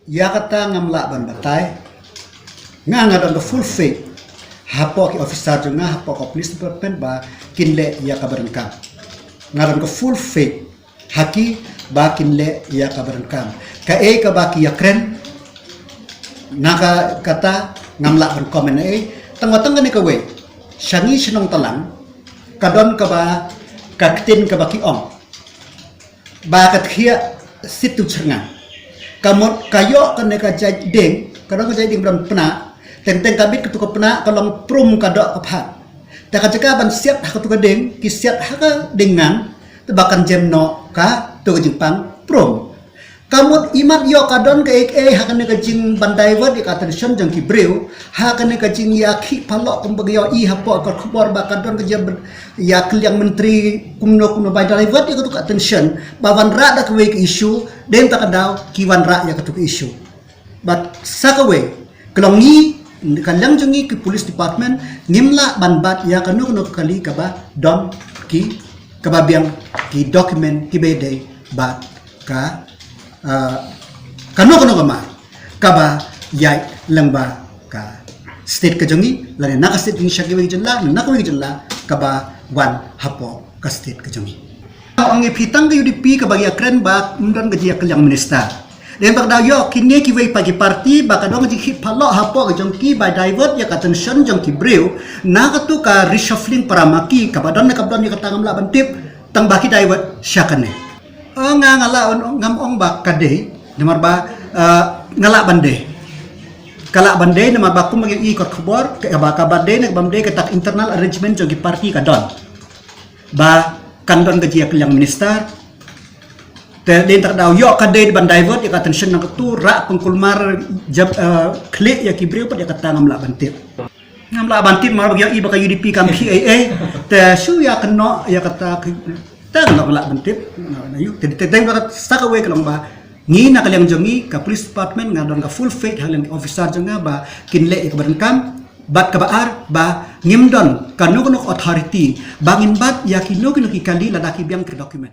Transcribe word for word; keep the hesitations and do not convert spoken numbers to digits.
Ïa kata ngam lah ban batai. Nga nga don ka full faith hapoh ki officer jong nga, hapoh ka police department ba kin leh ïa kaba donkam. Nga don ka full faith ha ki ba kin leh ïa kaba donkam. Kaei kaba ki ïakren, na ka kata ngam lah ban comment ei. Tangwa tang kane kawei, sha ngi shnong Talang ka don kaba, ka ktien kaba ki ong ba ka thiah sit tu chyrngan. Ka mut ka ïoh kane ka jait dieng, ka don ka jait dieng ba don pnah. Teng teng ka bit katu ka pnah ka long prum ka doh ka phad. Te ka jaka ban siat ha katu ka dieng, ki siat ha ka dieng ngan, te ba kan jem noh katu ka jingpang prum. Ka mut imat ïoh ka don kaei kaei ha kane ka jingban divert ïa ka attention jong ki briew, ha kane ka jingïakhih paloh kumba ïohi hapoh ka khubor ba ka don ka jingïakylliang myntri kumno kumno, ban divert ïa katu ka attention ba wanrah da kawei ka issue, dei ta ka daw ki wanrah ïa katu ka issue. Bad sa kawei, ka long ngi, ka liang jong ngi ki police department, ngim lah ban bat ïa kano kano ka kali kaba don ki, kaba biang ki document kiba ïadei bad ka, ah, kano kano ka mar kaba ïaid lyngba ka state ka jong ngi, lane na ka state jong ngi sha kiwei ki jylla, na kawei ki jylla kaba wan hapoh ka state ka jong ngi. Ong ïa phi tang ka U D P kaba ïakren ba ym don ka jingïakylliang minister. Dei ba ka daw ïoh kine kiwei pat ki party ba ka don ka jingkhih paloh hapoh ka jong ki ba divert ïa ka attention jong ki briew na katu ka reshuffling para ma ki, kaba don ne kam don ïa kata ngam lah ban tip, tang ba ki divert sha kane. Eh, nga nga lah ong, ngam ong ba ka dei, namar ba, eh, nga lah ban dei. Ka lah ban dei namar ba kumba ngi ïohi kot khubor, kaba, kaba dei ne kaba ym dei, kata ka internal arrangement jong ki party ka don ba kan don ka jingïakylliang minister. Te dei ta ka daw ïoh ka dei ban divert ïa ka attention na katu, rah pynkulmar, jap, eh, khlieh ïa ki briew pat, ïa kata ngam lah ban tip. Ngam lah ban tip namar ba ngi ïohi ba ka U D P kam khih ei ei. Te shu ïa kynnoh ïa kata ka, te ngam lah ban tip. Na, na ïoh. Te, te, te, te sa kawei ka long ba ngi na ka liang jong ngi ka police department nga don ka full faith ha liang officer jong nga ba kin leh ïa kaba donkam. Bad kaba ar ba ngim don kano kano ka authority ba ngin bat ïa kino kino ki kali lada ki biang ki document.